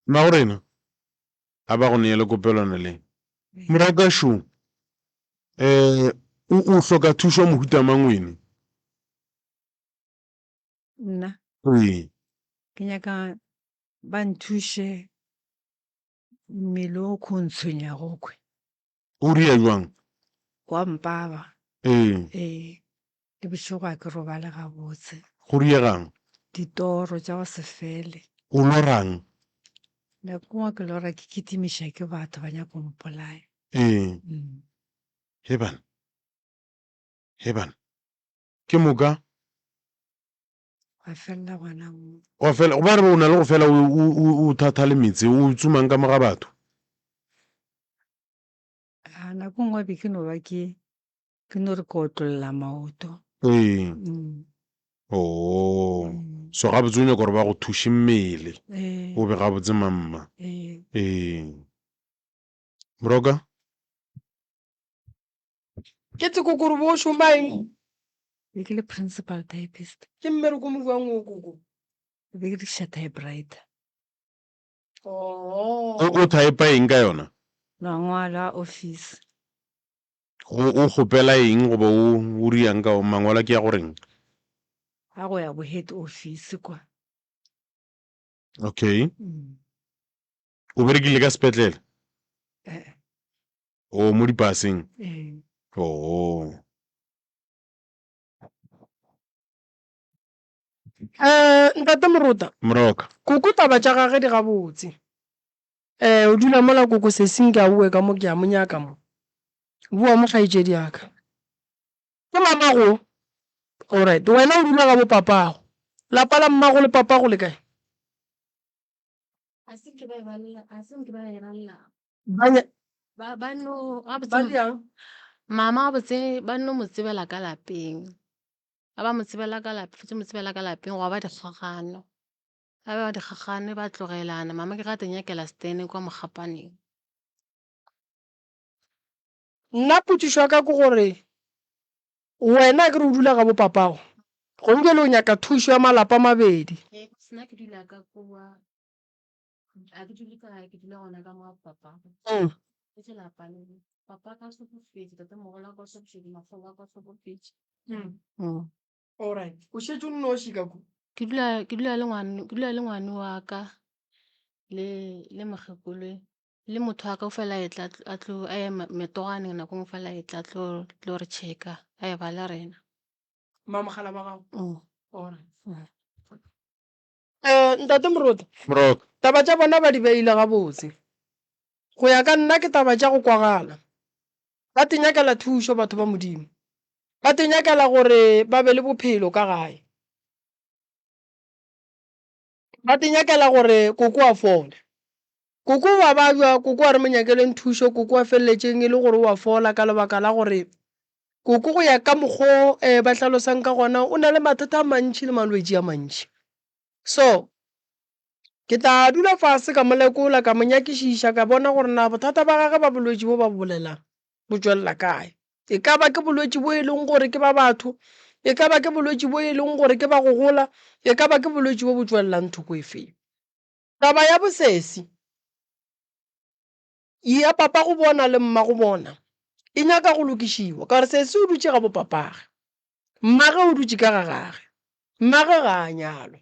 Mmagorena, a ba go neele kopelwana le. Moraka šo, eh, o, o hloka thušo ya mohuta mang wene? Nna? Ee. Ke nyaka ba nthuše mmele o kho ntshwenyago kwe. O ria jwang? Wa mpaba. Ee. Ee. Le bošego ga ke robale gabotse. Go riegang? Ditoro tša go se fele. O lorang? Nako nngwe ke lora ke kitimiša ke batho ba nyaka go mpolaya. Ee. He bana. He bana. Ke moka? Gwa felela gona moo. Gwa fela, ba re o na le go fela o, o, o, o thatha le metse, o tsomang ka mo ga batho? A nako nngwe be ke no ba ke, ke no re ke otlolla maoto. Ee. Mm. Oo. Mm. So gabotse o nyaka gore ba go thuše mmele. Ee. O be gabotse mamma. Ee. Ee. Moroka? Ke tseko kore bo šoma eng? Be ke le principal typist. Ke mmereko mo jwang o koko? Be ke diriša typewriter. Oh. O, o typa eng ka yona? Mangwalo a office. Go, o kgopela eng goba o, o riang ka mangwalo ke ya goreng? A go ya bo head office kwa. Okay. Mm. O berekile ka sepetlele? Eh. O mo dipaseng? Ee. Oo. Eh, Ntate Morota. Moroka. Koko taba tša gage di gabotse. Eh, o dula mola koko sesi nke a boe ka mo ke a mo nyaka mo. Boa mo kgaetšedi ya ka. Ke mamago? Alright, wena o dula ga bo papago. Lapa la mmago le papago le kae? A se nke ba e ba lla, a se nke ba e ba lla. Ba nya- Ba ba no gabotse Ba diang? Mama gabotse ba no mo tsebela ka lapeng. Ga ba mo tsebela ka lapeng, fetše mo tsebela ka lapeng gwa ba dikgagano. Ga ba dikgagano ba tlogelana, mama ke ga te nyakela stene kwa Mokgapaneng. Nna potšišo ya ka ke gore wena akere o dula ga bo papago, gong bjale o nyaka thušo ya malapa a mabedi. Ee, nna ke dula ka kua A ke dule ka gae, ke dula gona ka mo ga papago. Ke lapa le papa ka hlokofetše, tatemogolo wa ka o hlokofetše, makgolo wa ka o hlokofetše. Alright, o šetše o nnoši ka kua? Ke dula ke dula le ngwane ke dula le ngwane wa ka le le mokgekolo le motho wa ka o fela a etla a tlo a ye metogane nako e nngwe fela a etla a tlo tlo re check-a a e ba le rena. Mamogala wa gago? Alright. Eh, Ntate Moruti, Moroka. taba tša bona ba di beile gabotse. Go ya ka nna ke taba tša go kwagala. Ba te nyakela thušo batho ba Modimo. Ba te nyakela gore ba be le bophelo ka gae. Ba te nyakela gore koko a fole. Koko o a babja, koko a re mo nyakeleng thušo, koko a feleletšeng e le gore o a fola ka lebaka la gore koko go ya ka mokgo um ba hlalosang ka gona o na le mathata a mantši le malwetši a mantši. So ke tla dula fase ka mo lekola, ka mo nyakišiša, ka bona gore na bothata ba gagwe ba bolwetši bo ba bo bolelang bo tšwelela kae. E ka ba ke bolwetši bo e leng gore ke ba batho, e ka ba ke bolwetši bo e leng gore ke ba go gola, e ka ba ke bolwetši bo bo tšwelelang thoko e feng. Taba ya bosesi ya papago bona le mmago bona e nyaka go lokišiwa ka gore sesi o dutše ga bopapage, mmage o dutše ka ga gage, mmage ga a nyalwa.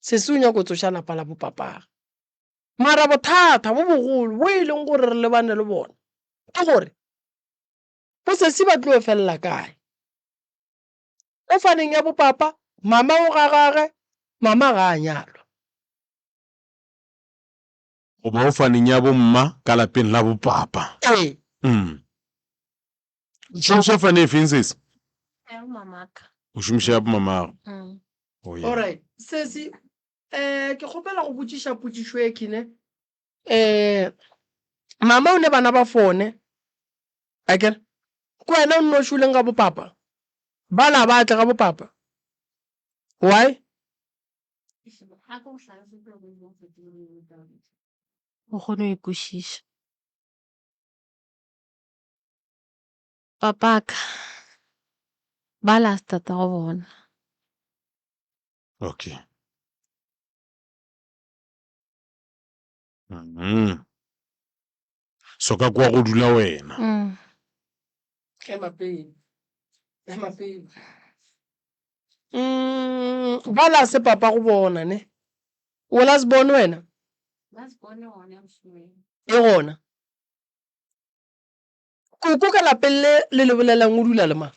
Sesi o nyaka go tsoša lapa la bopapage. Mara bothata bo bogolo bo e leng gore re lebane le bona ke gore bosesi ba tlo felela kae? Mo faneng ya bopapa, mama o ga gage, mama ga a nyalwa. Goba o faneng ya bomma ka lapeng la bopapa. Ee. Mm. O šomiša fane e feng sesi? Ya bomamaka. O šomiša ya bomamago. Mm. Oh, yeah. Alright, sesi, eh, ke kgopela go botšiša potšišo e khine. Eh, mama o ne bana ba fone, akere? Ke wena o nnoši o leng ga bopapa? Bala ba tle ga bopapa. Why? O kgone go e kwešiša. Papaka, ba last tatago bona. Okay. Mm. So ka kwa go dula wena. Mm. Ema pele. Ema pele. Mm, ba la se papa go bona ne. O la se bone wena? E gona. Koko ka lapeng le le le bolelang o dula le mang?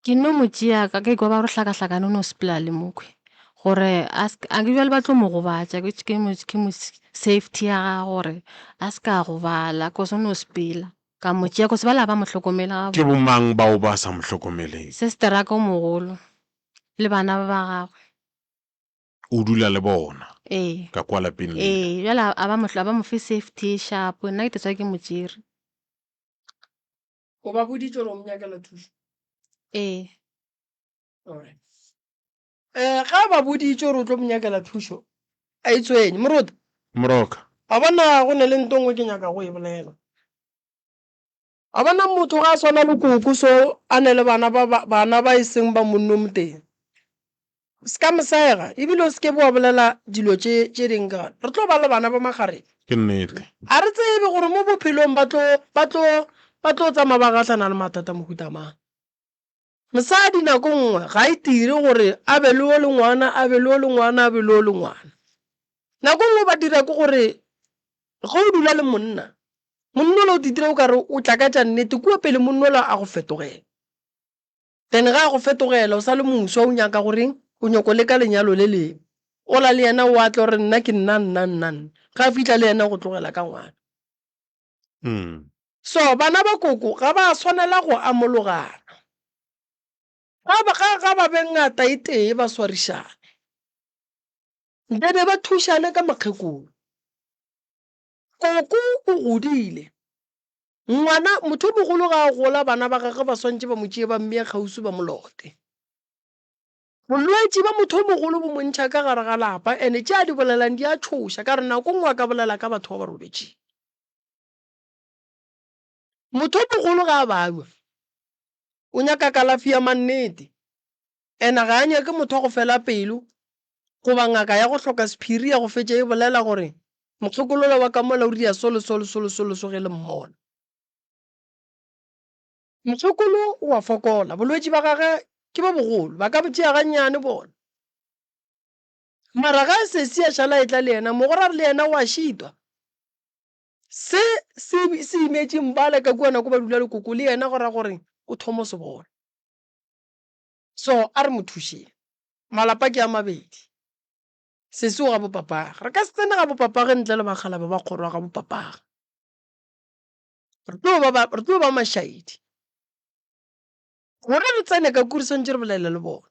Ke nno mo tšea ka ke kwa ba re hlakahlakane o no sepela le mokhwi gore a se a ke bjale ba tlo mo gobatša ke ke mo ke mo safety ya gagwe gore a se ka gobala cause o no sepela. Ka mo tšea cause bale ga ba mo hlokomele Ke gabotse. bomang bao ba sa mo hlokomeleng? Sister ya ka o mogolo le bana ba ba gagwe. O dula le bona Ee. ka kwa lapeng lela? Ee, bjale a ba mo a ba mo fe safety e sharp nna ke tla tswa ke mo tšere. O ba boditše gore o mo nyakela thušo? Ee. Alright. Eh, ga ba boditše gore o tlo mo nyakela thušo, a e tshwenye. Moruti. Moroka. A bona go ne le nto nngwe ke nyaka go e bolela. A bona motho ga a swana le koko so a ne le bana ba bana ba e seng ba monno moteng. Se ka mo sega, ebile o se ke wa bolela dilo tše tše ding ka gona. Re tlo ba le bana ba magareng. Ke nnete. A re tsebe gore mo bophelong ba tlo, ba tlo, ba tlo tsamaya ba gahlana le mathata mohuta mang. Mosadi nako nngwe ga e dire gore a be le o le ngwana, a be le o le ngwana, a be le o le ngwana. Nako nngwe ba dira ke gore ge o dula le monna, monna ola o te dira o kare o tla ka tša nnete, kua pele monna ola a go fetogela. Then ge a go fetogela o sa le moswa o nyaka go reng? O nyoko leka lenyalo le lengwe. Ola le yena o a tla o re nna ke nna nna nna nna. Ge a fihla le yena o go tlogela ka ngwana. So bana ba koko ga ba swanela go amologana. Ga ba, ga, ga ba be ngata e tee ba swarišane. Ba be ba thušane ka mokgekolo. Koko o godile. Ngwana, motho o mogolo ga a gola bana ba gagwe ba swantše ba mo tšee ba mmee kgauswi ba mo lote. Bolwetši ba motho o mogolo bo mo ntšha ka gare ga lapa ene tše a di bolelang di a tšhoša ka gore nako nngwe a ka bolela ka batho ba ba robetšeng. Motho o mogolo ga a babja o nyaka kalafi ya mannete ene ga a nyake motho wa go fela pelo goba ngaka ya go hloka sephiri ya go fetša e bolela gore mokgekolola wa ka mola o ria so le so le so le so le so ge le mmona. Mokgekolo o a fokola, bolwetši ba gage ke bo bogolo, ba ka bo tšea gannyane bona. Mara ga sesi a šala a etla le yena mo, go ra gore le yena o a šitwa. Se se se imetše Mbale ka kua nako ba dula le koko le yena go ra gore o thomo se bona. So a re mo thušeng. Malapa ke a mabedi. Sesi o ga bopapage. Re ka se tsene ga bopapage ntle le bakgalabje ba kgoro ya ga bopapage. Re tlo ba, re tlo ba mašaedi. Gore re tsene ka kua re swanetše re bolele le bona.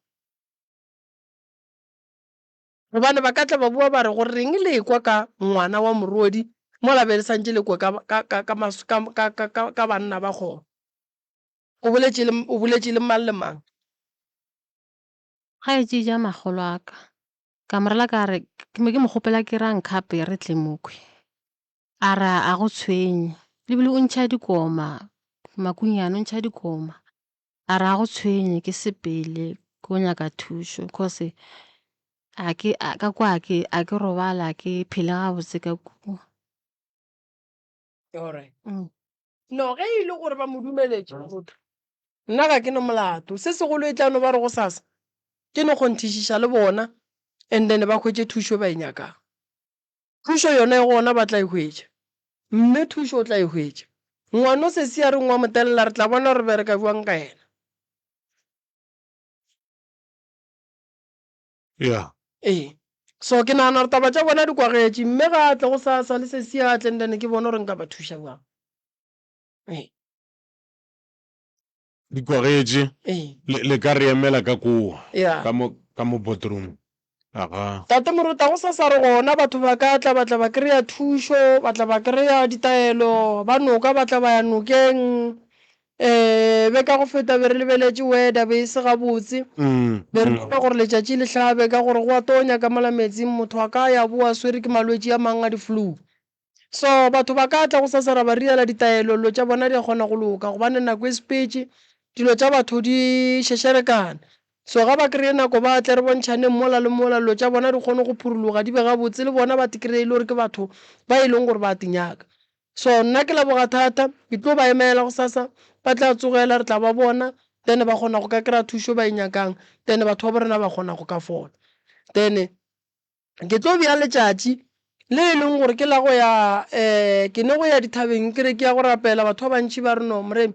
Gobane ba ka tla ba boa ba re, Go reng le ekwa ka ngwana wa morwedi mola be le santše le kwe ka, ka, ka, ka, ka, ka, ka, ka, ka banna ba kgoro? O boletše le, o boletše le mang le mang? Kgaetšedi ya makgolo a ka, ka mo rela ka re, ke be ke mo kgopela ke re a nkhape re tle mokhwi. A re a go tshwenye, le bile o ntšha dikoma, makunyane o ntšha dikoma. A re a go tshwenye ke sepele ke o nyaka thušo cause a ke ka kwa a ke a ke robala a ke phele gabotse ka kua. Alright. No, ge e le gore ba mo dumeletše motho, nna ga ke ne molato. Se segolo e tla no ba re gosasa ke no kgonthišiša le bona and then ba hwetše thušo e ba e nyakang. Thušo yona e gona ba tla e hwetša. Mme thušo o tla e hwetša. Ngwano sesi a reng wa mo telela re tla bona gore re bereka bjang ka yena. Yeah. Ee. So ke nagana gore taba tša bona di kwagetše. Mme ga a tle gosasa le sesi a tle and then ke bone gore nka ba thuša bjang. Ee. Di kwagetše. Ee. Le, le ka re emela ka kua. Yeah. Ka mo, ka mo boardroom. Aga. Tate Moruta, gosasa re gona, batho ba ka tla ba tla ba kry-a thušo, ba tla ba kry-a ditaelo, ba noka ba tla ba ya nokeng. Um be ka go feta be re lebeletše weather be e se gabotse, be re duma gore letšatši le hlabe ka gore go a tonya ka mola metsing, motho a ka ya boa a swere ke malwetši a mang a di-flu. So batho ba ka tla gosasa ra ba riela ditaelo, dilo tša bona di a kgona go loka gobane nako e sepetše, dilo tša batho di šešerekana. So ga ba kry-e nako ba tle re bontšhaneng mola le mola, dilo tša bona di kgone go phurologa di be gabotse, le bona ba te kry-e e le gore ke batho ba e leng gore ba te nyaka. So nna ke leboga thata, ke tlo ba emela gosasa, ba tla tsogela re tla ba bona, then ba kgona go ka kry-a thušo ba e nyakang, then batho ba bo rena ba kgona go ka fola. Then ke tlo bea letšatši le e leng gore ke la go ya um ke ne go ya dithabeng ke re ke ya go rapela, batho ba bantši ba re no Moremi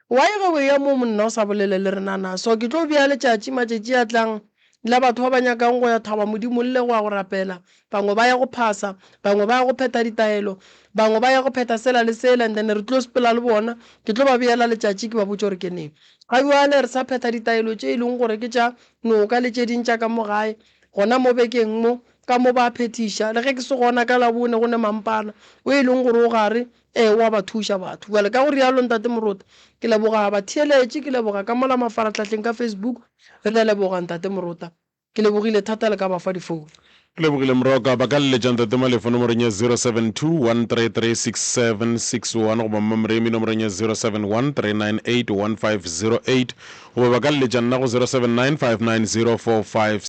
why ge o eya moo monna o sa bolele le rena na? So ke tlo bea letšatši matšatši a tlang la batho ba ba nyakang go ya thaba Modimolle go ya go rapela, bangwe ba ya go phasa, bangwe ba ya go phetha ditaelo, bangwe ba ya go phetha sela le sela and then re tlo sepela le bona, ke tlo ba beela letšatši ke ba botše gore ke neng. Ga bjale re sa phetha ditaelo tše e leng gore ke tša noka le tše ding tša ka mo gae, Gona mo bekeng mo, ka mo ba phethiša, le ge ke se gona ka Labone go ne mampana o e leng gore o gare, ee, o a ba thuša batho. Bjale ka go realo Ntate Morota, ke leboga batheeletši, ke leboga ka mola mafarahlahleng ka Facebook, re a leboga Ntate Morota. Ke lebogile thata le ka ba fa difounu. Ke lebogile Moroka. Ba ka leletša Ntate Malefo nomorong ya 0721336761 goba Mma Moremi nomorong ya 0713981508 goba ba ka leletša nna go 07959045.